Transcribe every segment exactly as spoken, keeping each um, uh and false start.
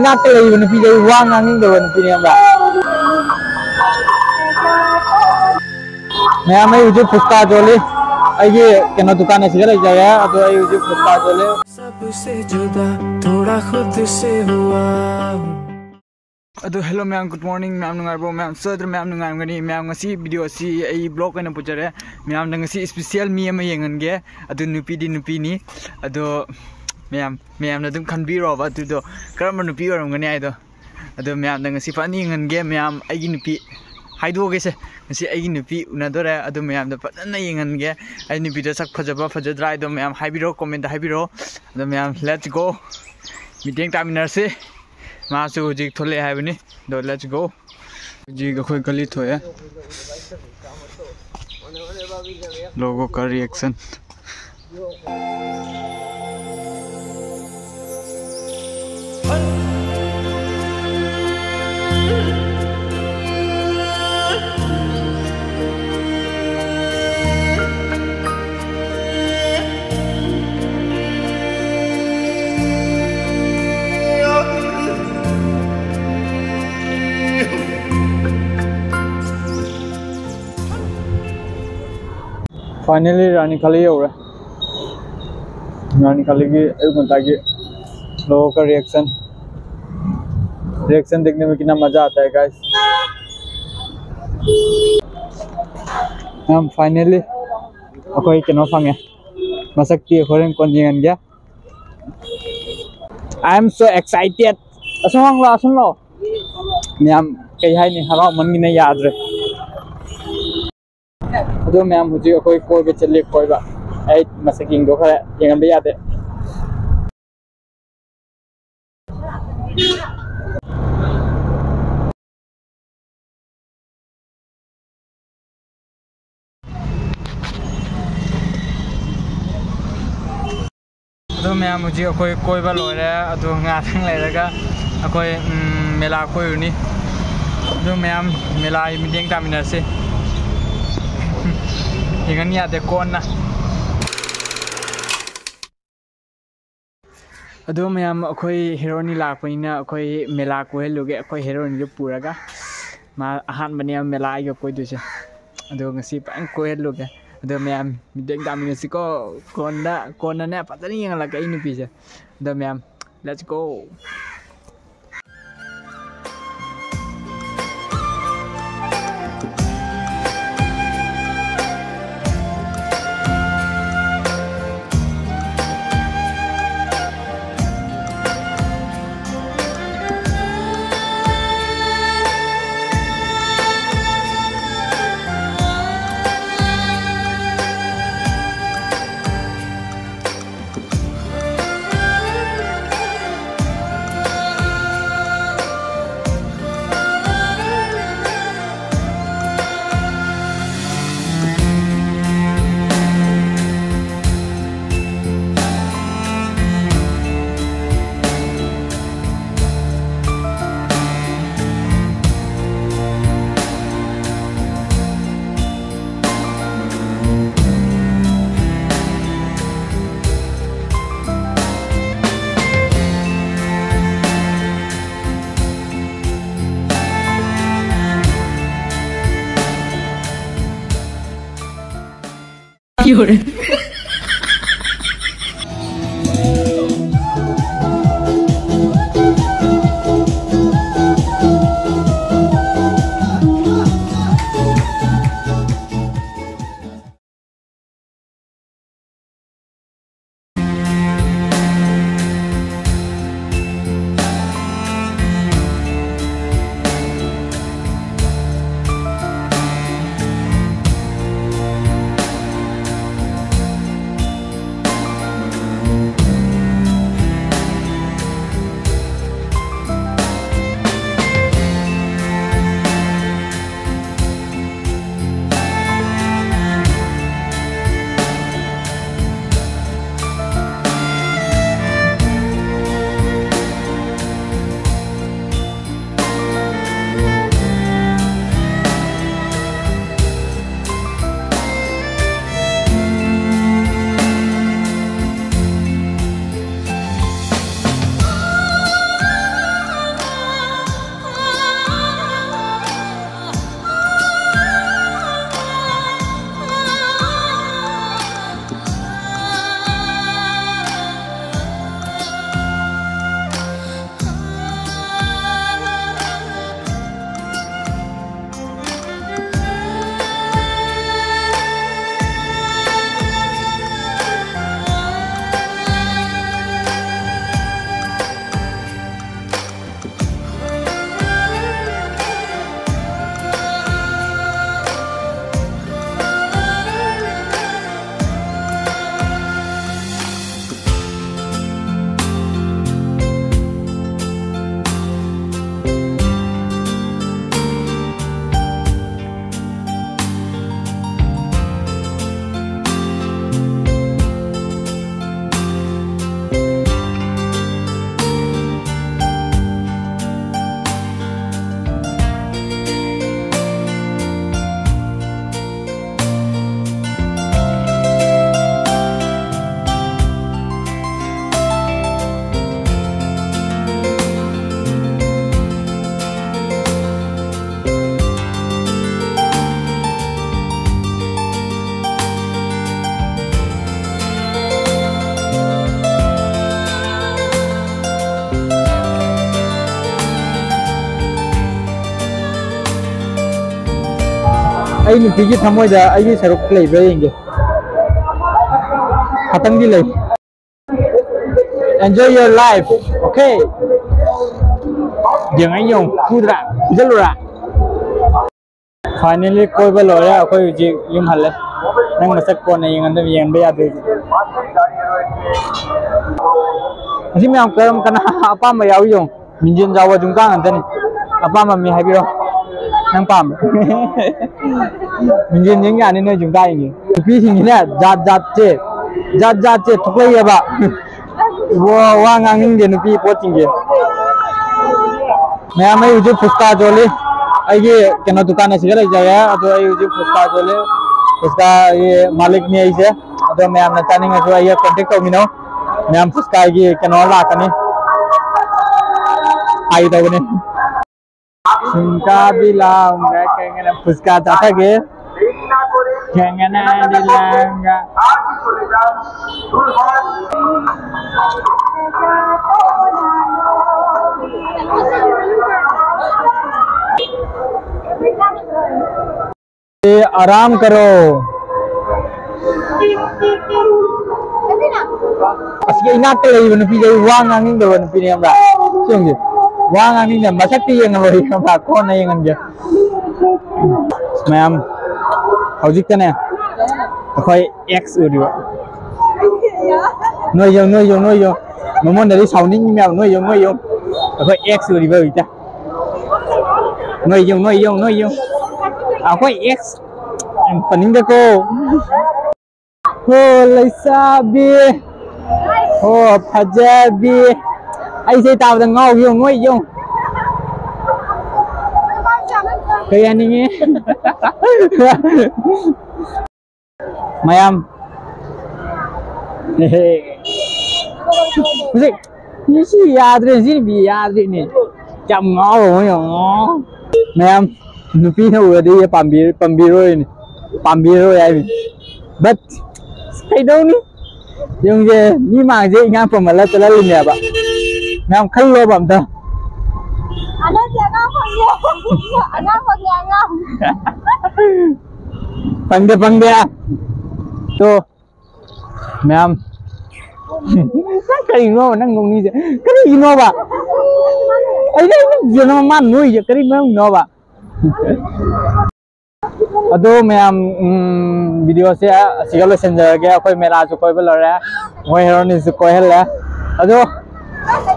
ꯏꯅꯥꯛꯇ ꯂꯩꯔꯤꯕ ꯅꯨꯄꯤꯁꯦ ꯑꯩ ꯋꯥ ꯉꯥꯡꯅꯤꯡꯗꯕ ꯅꯨꯄꯤꯅꯦ, ꯈꯪꯕ꯭ꯔꯥ? ꯃꯌꯥꯝ, ꯑꯩ ꯍꯧꯖꯤꯛ ꯐꯨꯁꯀꯥ ꯌꯣꯜꯂꯤ꯫ ꯑꯩꯒꯤ ꯀꯩꯅꯣ ꯗꯨꯀꯥꯟ ꯑꯁꯤꯗ ꯂꯩꯖꯔꯦ, ꯑꯗꯣ ꯑꯩ ꯍꯧꯖꯤꯛ ꯐꯨꯁꯀꯥ ꯌꯣꯜꯂꯤ꯫ सबसे जुदा थोड़ा खुद से हुआ हूँ। ꯑꯗꯣ hello ꯃꯌꯥꯝ, good morning ꯃꯌꯥꯝ, ꯅꯨꯡꯉꯥꯏꯔꯤꯕꯣ ꯃꯌꯥꯝ? ꯁꯣꯏꯗ꯭ꯔꯦ ꯃꯌꯥꯝ ꯅꯨꯡꯉꯥꯏꯔꯝꯒꯅꯤ꯫ ꯃꯌꯥꯝ, ꯉꯁꯤ video ꯑꯁꯤ ꯑꯩ vlog ꯑꯣꯏꯅ ꯄꯨꯖꯔꯦ꯫ ꯃꯌꯥꯝꯗ ꯉꯁꯤ special ꯃꯤ ꯑꯃ ꯌꯦꯡꯍꯟꯒꯦ꯫ ꯑꯗꯨ ꯅꯨꯄꯤꯗꯤ ꯅꯨꯄꯤꯅꯤ꯫ ꯑꯗꯣ ꯃꯌꯥꯝ, ꯃꯌꯥꯝꯅ ꯑꯗꯨꯝ ꯈꯟꯕꯤꯔꯣꯕ ꯑꯗꯨꯗꯣ ꯀꯔꯝꯕ ꯅꯨꯄꯤ ꯑꯣꯏꯔꯝꯒꯅꯤ ꯍꯥꯏꯗꯣ꯫ ꯑꯗꯣ ꯃꯌꯥꯝꯗ ꯉꯁꯤ ꯐꯖꯅ ꯌꯦꯡꯍꯟꯒꯦ꯫ ꯃꯌꯥꯝ, ꯑꯩꯒꯤ ꯅꯨꯄꯤ ꯍꯥꯏꯗꯣꯛꯑꯒꯦꯁꯦ꯫ ꯉꯁꯤ ꯑꯩꯒꯤ ꯅꯨꯄꯤ ꯎꯅꯗꯣꯔꯦ꯫ ꯑꯗꯣ ꯃꯌꯥꯝꯗ ꯐꯖꯅ ꯌꯦꯡꯍꯟꯒꯦ꯫ ꯑꯩ ꯅꯨꯄꯤꯗꯣ ꯁꯛ ꯐꯖꯕ ꯐꯖꯗ꯭ꯔꯥ ꯍꯥꯏꯗꯣ ꯃꯌꯥꯝ ꯍꯥꯏꯕꯤꯔꯣ, comment ꯍꯥꯏꯕꯤꯔꯣ꯫ ꯑꯗꯣ ꯃꯌꯥꯝ, let's go꯫ ꯃꯤꯠꯌꯦꯡ ꯇꯥꯃꯤꯟꯅꯔꯁꯤ꯫ ꯃꯥꯁꯨ ꯍꯧꯖꯤꯛ ꯊꯣꯛꯂꯛꯑꯦ ꯍꯥꯏꯕꯅꯤ꯫ ꯑꯗꯣ let's go꯫ ꯍꯧꯖꯤꯛ ꯑꯩꯈꯣꯏ ꯒꯂꯤ ꯊꯣꯛꯑꯦ꯫ Logo का reaction। Finally ꯔꯥꯅꯤ ꯈꯥꯂꯤ ꯌꯧꯔꯦ꯫ ꯔꯥꯅꯤ ꯈꯥꯂꯤꯒꯤ ꯑꯌꯨꯛ ꯉꯟꯇꯥꯒꯤ logo का reaction, reaction देखने में कितना मजा आता है guys। हम finally ꯑꯩꯈꯣꯏ ꯀꯩꯅꯣ ꯐꯪꯉꯦ꯫ ꯃꯁꯛꯇꯤ ꯍꯣꯔꯦꯟ ꯀꯣꯟ ꯌꯦꯡꯍꯟꯒꯦ꯫ I am so excited꯫ ꯑꯁꯨꯝ ꯂꯥꯛꯑꯣ, ꯑꯁꯨꯝ ꯂꯥꯛꯑꯣ꯫ ꯃꯌꯥꯝ, ꯀꯩ ꯍꯥꯏꯅꯤ, ꯍꯔꯥꯎꯃꯟꯒꯤꯅ ꯌꯥꯗ꯭ꯔꯦ꯫ ꯑꯗꯣ ꯃꯌꯥꯝ, ꯍꯧꯖꯤꯛ ꯑꯩꯈꯣꯏ ꯀꯣꯏꯕ ꯆꯠꯂꯤ, ꯀꯣꯏꯕ꯫ ꯑꯩ ꯃꯁꯛ ꯌꯦꯡꯗꯣꯛꯈ꯭ꯔꯦ, ꯌꯦꯡꯍꯟꯕ ꯌꯥꯗꯦ꯫ ꯑꯗꯣ ꯃꯌꯥꯝ, ꯍꯧꯖꯤꯛ ꯑꯩꯈꯣꯏ ꯀꯣꯏꯕ ꯂꯣꯏꯔꯦ꯫ ꯑꯗꯣ ꯉꯥꯏꯍꯥꯛꯇꯪ ꯂꯩꯔꯒ ꯑꯩꯈꯣꯏ, ꯎꯝ, ꯃꯦꯂꯥ ꯀꯣꯏꯔꯨꯅꯤ꯫ ꯑꯗꯣ ꯃꯌꯥꯝ, ꯃꯦꯂꯥꯒꯤ ꯃꯤꯠꯌꯦꯡ ꯇꯥꯃꯤꯟꯅꯔꯁꯤ꯫ ꯌꯦꯡꯍꯟ ꯌꯥꯗꯦ ꯀꯣꯟꯅ꯫ ꯑꯗꯣ ꯃꯌꯥꯝ, ꯑꯩꯈꯣꯏ ꯍꯦꯔꯣꯅꯤ ꯂꯥꯛꯄꯅꯤꯅ ꯑꯩꯈꯣꯏ ꯃꯦꯂꯥ ꯀꯣꯏꯍꯜꯂꯨꯒꯦ, ꯑꯩꯈꯣꯏ ꯍꯦꯔꯣꯅꯤꯗꯨ ꯄꯨꯔꯒ꯫ ꯃꯥ ꯑꯍꯥꯟꯕꯅꯦ ꯃꯦꯂꯥ ꯑꯩꯒ ꯀꯣꯏꯗꯣꯏꯁꯦ꯫ ꯑꯗꯣ ꯉꯁꯤ ꯐꯖꯅ ꯀꯣꯏꯍꯜꯂꯨꯒꯦ꯫ ꯑꯗꯣ ꯃꯌꯥꯝ ꯃꯤꯠꯌꯦꯡ ꯇꯥꯃꯤꯟꯅꯁꯤꯀꯣ꯫ ꯀꯣꯟꯅ, ꯀꯣꯟꯅꯅꯦ ꯐꯖꯅ ꯌꯦꯡꯍꯜꯂꯛꯀꯦ ꯑꯩ ꯅꯨꯄꯤꯁꯦ꯫ ꯑꯗꯣ ꯃꯌꯥꯝ, let's go꯫ ꯑꯩ ꯅꯨꯄꯤꯒꯤ ꯊꯃꯣꯏꯗ ꯑꯩꯒꯤ ꯁꯔꯨꯛ ꯂꯩꯕ꯭ꯔꯥ ꯌꯦꯡꯒꯦ꯫ ꯈꯇꯪꯗꯤ ꯂꯩ꯫ Enjoy your life, okay? ꯌꯦꯡꯉ ꯌꯦꯡꯉꯨ, ꯐꯨꯗ꯭ꯔꯥ? ꯐꯨꯖꯜꯂꯨꯔꯥ? Finally ꯀꯣꯏꯕ ꯂꯣꯏꯔꯦ, ꯑꯩꯈꯣꯏ ꯍꯧꯖꯤꯛ ꯌꯨꯝ ꯍꯜꯂꯦ꯫ ꯅꯪ ꯃꯁꯛ ꯀꯣꯟꯅ ꯌꯦꯡꯉꯗꯕ, ꯌꯦꯡꯕ ꯌꯥꯗꯦ ꯍꯧꯖꯤꯛ꯫ ꯉꯁꯤ ꯃꯌꯥꯝ ꯀꯔꯝ, ꯀꯅꯥ ꯑꯄꯥꯝꯕ ꯌꯥꯎꯏ ꯌꯦꯡꯉꯨ꯫ ꯃꯤꯡꯖꯦꯜ ꯆꯥꯎꯕ ꯖꯨꯝꯀꯥ ꯉꯥꯛꯇꯅꯤ꯫ ꯑꯄꯥꯝꯕ ꯃꯤ ꯍꯥꯏꯕꯤꯔꯣ꯫ ꯅꯪ ꯄꯥꯝꯕ꯫ ꯃꯤꯡꯖꯦꯜ ꯌꯦꯡ ꯌꯥꯅꯤ ꯅꯣꯏ ꯖꯨꯝꯀꯥ ꯌꯦꯡꯒꯦ꯫ ꯅꯨꯄꯤꯁꯤꯡꯁꯤꯅꯦ ꯖꯥꯠ ꯖꯥꯠꯁꯦ, ꯖꯥꯠ ꯖꯥꯠꯁꯦ ꯊꯣꯛꯂꯛꯑꯦꯕ꯫ ꯋꯥ, ꯋꯥ ꯉꯥꯡꯅꯤꯡꯗꯦ ꯅꯨꯄꯤ ꯄꯣꯠꯁꯤꯡꯁꯦ꯫ ꯃꯌꯥꯝ, ꯑꯩ ꯍꯧꯖꯤꯛ ꯐꯨꯁꯀꯥ ꯌꯣꯜꯂꯤ꯫ ꯑꯩꯒꯤ ꯀꯩꯅꯣ ꯗꯨꯀꯥꯟ ꯑꯁꯤꯗ ꯂꯩꯖꯔꯦ꯫ ꯑꯗꯣ ꯑꯩ ꯍꯧꯖꯤꯛ ꯐꯨꯁꯀꯥ ꯌꯣꯜꯂꯤ꯫ ꯐꯨꯁꯀꯥꯒꯤ ꯃꯥꯂꯤꯛꯅꯤ ꯑꯩꯁꯦ꯫ ꯑꯗꯣ ꯃꯌꯥꯝꯅ ꯆꯥꯅꯤꯡꯉꯁꯨ ꯑꯩꯒ contact ꯇꯧꯃꯤꯟꯅꯧ꯫ ꯃꯌꯥꯝ ꯐꯨꯁꯀꯥꯒꯤ ꯀꯩꯅꯣ ꯂꯥꯛꯀꯅꯤ꯫ ꯐꯥꯒꯤ ꯇꯧꯕꯅꯤ꯫ ꯁꯤꯡꯀꯥꯕꯤ ꯂꯥꯎꯒ ꯀꯩꯅꯣ ꯐꯨꯁꯀꯥ ꯆꯥꯊꯒꯦ꯫ ꯀꯩꯅꯣ ꯂꯥꯎꯒ꯫ ꯑꯦ, ꯑꯔꯥꯝ ꯀꯔꯣ꯫ ꯑꯁꯤꯒꯤ ꯏꯅꯥꯛꯇ ꯂꯩꯔꯤꯕ ꯅꯨꯄꯤꯁꯦ ꯑꯩ ꯋꯥ ꯉꯥꯡꯅꯤꯡꯗꯕ ꯅꯨꯄꯤꯅꯦ, ꯈꯪꯕ꯭ꯔꯥ? ꯁꯤ ꯌꯦꯡꯁꯦ꯫ ꯋꯥ ꯉꯥꯡꯅꯤꯡꯗꯕ, ꯃꯁꯛꯇꯤ ꯌꯦꯡꯉꯔꯣꯏ, ꯈꯪꯕ꯭ꯔꯥ? ꯀꯣꯟꯅ ꯌꯦꯡꯍꯟꯒꯦ꯫ ꯃꯌꯥꯝ, ꯍꯧꯖꯤꯛꯇꯅꯦ ꯑꯩꯈꯣꯏ ex ꯎꯔꯤꯕ꯫ ꯅꯣꯏ ꯌꯦꯡꯉꯨ, ꯅꯣꯏ ꯌꯦꯡꯉꯨ, ꯅꯣꯏ ꯌꯦꯡꯉꯨ꯫ ꯃꯃꯣꯟꯗꯗꯤ ꯁꯥꯎꯅꯤꯡꯉꯤ ꯃꯌꯥꯝ, ꯅꯣꯏ ꯌꯦꯡꯉꯨ, ꯅꯣꯏ ꯌꯦꯡꯉꯨ꯫ ꯑꯩꯈꯣꯏ ex ꯎꯔꯤꯕ ꯍꯧꯖꯤꯛꯇ꯫ ꯅꯣꯏ ꯌꯦꯡꯉꯨ, ꯅꯣꯏ ꯌꯦꯡꯉꯨ, ꯅꯣꯏ ꯌꯦꯡꯉꯨ꯫ ꯑꯩꯈꯣꯏ ex꯫ ꯌꯥꯝ ꯄꯟꯅꯤꯡꯗꯦꯀꯣ꯫ ꯍꯣ, ꯂꯩꯁꯥꯕꯤ꯫ ꯍꯣ, ꯐꯖꯕꯤ꯫ ꯑꯩꯁꯦ ꯇꯥꯕꯗ ꯉꯥꯎꯈꯤ, ꯌꯦꯡꯉꯨ, ꯅꯣꯏ ꯌꯦꯡꯉꯨ꯫ ꯀꯩ ꯍꯥꯏꯅꯤꯡꯉꯤ? ꯃꯌꯥꯝ꯫ ꯍꯧꯖꯤꯛ ꯁꯤ ꯌꯥꯗ꯭ꯔꯦ, ꯁꯤ ꯅꯨꯄꯤ ꯌꯥꯗ꯭ꯔꯦꯅꯦ꯫ ꯌꯥꯝ ꯉꯥꯎꯕ ꯑꯃ ꯌꯦꯡꯉꯣ꯫ ꯃꯌꯥꯝ, ꯅꯨꯄꯤꯅ ꯎꯔꯗꯤ ꯄꯥꯝꯕꯤ-, ꯄꯥꯝꯕꯤꯔꯣꯏꯅꯦ꯫ ꯄꯥꯝꯕꯤꯔꯣꯏ ꯍꯥꯏꯕꯅꯤ꯫ But ꯀꯩꯗꯧꯅꯤ? ꯌꯨꯝꯁꯦ ꯃꯤ ꯃꯥꯡꯁꯦ ꯏꯉꯥꯡ ꯄꯝꯍꯜꯂ ꯆꯠꯍꯜꯂꯤꯅꯦꯕ꯫ ꯃꯌꯥꯝ ꯈꯜꯂꯣꯕ ꯑꯝꯇ꯫ ꯑꯉꯥꯡ ꯐꯪꯉꯦ꯫ ꯑꯉꯥꯡ ꯐꯪꯉꯦ, ꯑꯉꯥꯡ꯫ ꯐꯪꯗꯦ, ꯐꯪꯗꯦ꯫ ꯇꯣ, ꯃꯌꯥꯝ꯫ ꯀꯔꯤꯅꯣ ꯅꯪ ꯅꯣꯛꯅꯤꯡꯉꯤꯁꯦ? ꯀꯔꯤꯒꯤꯅꯣꯕ? ꯑꯩꯅ ꯌꯦꯡꯉꯣ, ꯃꯥ ꯅꯣꯏꯁꯦ ꯀꯔꯤ ꯃꯔꯝꯒꯤꯅꯣꯕ? ꯑꯗꯣ ꯃꯌꯥꯝ, ꯎꯝ, video ꯁꯦ ꯑꯁꯤꯒ ꯂꯣꯏꯁꯤꯟꯖꯔꯒꯦ꯫ ꯑꯩꯈꯣꯏ ꯃꯦꯂꯥꯁꯨ ꯀꯣꯏꯕ ꯂꯣꯏꯔꯦ, ꯃꯣꯏ ꯍꯦꯔꯣꯅꯤꯁꯨ ꯀꯣꯏꯍꯜꯂꯦ꯫ ꯑꯗꯣ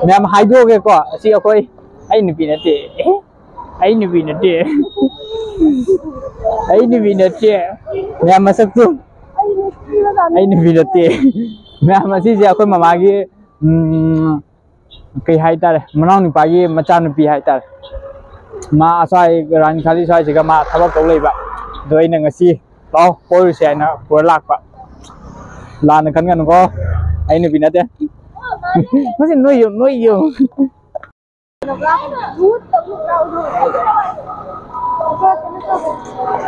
ꯃꯌꯥꯝ ꯍꯥꯏꯗꯣꯛꯑꯒꯦꯀꯣ, ꯑꯁꯤ ꯑꯩꯈꯣꯏ, ꯑꯩ ꯅꯨꯄꯤ ꯅꯠꯇꯦ꯫ ꯑꯦ? ꯑꯩ ꯅꯨꯄꯤ ꯅꯠꯇꯦ꯫ ꯑꯩ ꯅꯨꯄꯤ ꯅꯠꯇꯦ꯫ ꯃꯌꯥꯝ ꯃꯁꯛꯇꯨ꯫ ꯑꯩ ꯅꯨꯄꯤ ꯅꯠꯇꯦ꯫ ꯃꯌꯥꯝ ꯑꯁꯤꯁꯦ ꯑꯩꯈꯣꯏ ꯃꯃꯥꯒꯤ, ꯎꯝ, ꯀꯩ ꯍꯥꯏꯇꯥꯔꯦ, ꯃꯅꯥꯎ ꯅꯨꯄꯥꯒꯤ ꯃꯆꯥꯅꯨꯄꯤ ꯍꯥꯏꯇꯥꯔꯦ꯫ ꯃꯥ ꯑꯁ꯭ꯋꯥꯏ ꯔꯥꯅꯤ ꯈꯥꯂꯤ ꯁ꯭ꯋꯥꯏꯁꯤꯒ ꯃꯥ ꯊꯕꯛ ꯇꯧ ꯂꯩꯕ꯫ ꯑꯗꯣ ꯑꯩꯅ ꯉꯁꯤ ꯂꯥꯛꯑꯣ ꯀꯣꯏꯔꯨꯁꯦ ꯍꯥꯏꯅ ꯄꯨꯔ ꯂꯥꯛꯄ꯫ ꯂꯥꯟꯅ ꯈꯟꯒꯅꯨꯀꯣ꯫ ꯑꯩ ꯅꯨꯄꯤ ꯅꯠꯇꯦ꯫ ꯃꯁꯤ ꯅꯣꯏ ꯌꯨꯝ, ꯅꯣꯏ ꯌꯨꯝ꯫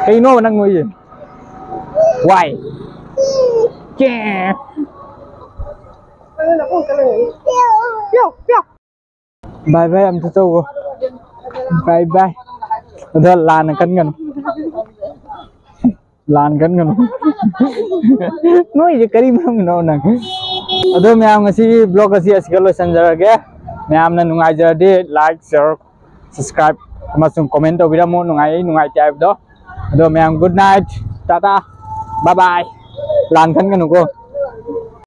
ꯀꯩꯅꯣꯕ ꯅꯪ ꯅꯣꯏꯁꯦ? Why? ꯀꯦ꯫ Bye bye ꯑꯝꯇ ꯇꯧꯋꯣ꯫ Bye bye꯫ ꯑꯗꯣ ꯂꯥꯟꯅ ꯈꯟꯒꯅꯨ꯫ ꯂꯥꯟ ꯈꯟꯒꯅꯨ꯫ ꯅꯣꯏꯁꯦ ꯀꯔꯤ ꯃꯔꯝꯒꯤꯅꯣ ꯅꯪ? ꯑꯗꯣ ꯃꯌꯥꯝ, ꯉꯁꯤꯒꯤ vlog ꯑꯁꯤ ꯑꯁꯤꯒ ꯂꯣꯏꯁꯤꯟꯖꯔꯒꯦ꯫ ꯃꯌꯥꯝꯅ ꯅꯨꯡꯉꯥꯏꯖꯔꯗꯤ like, share, subscribe ꯑꯃꯁꯨꯡ comment ꯇꯧꯕꯤꯔꯝꯃꯨ, ꯅꯨꯡꯉꯥꯏ ꯅꯨꯡꯉꯥꯏꯇꯦ ꯍꯥꯏꯕꯗꯣ꯫ ꯑꯗꯣ ꯃꯌꯥꯝ, good night, Tata, bye bye꯫ ꯂꯥꯟ ꯈꯟꯒꯅꯨꯀꯣ꯫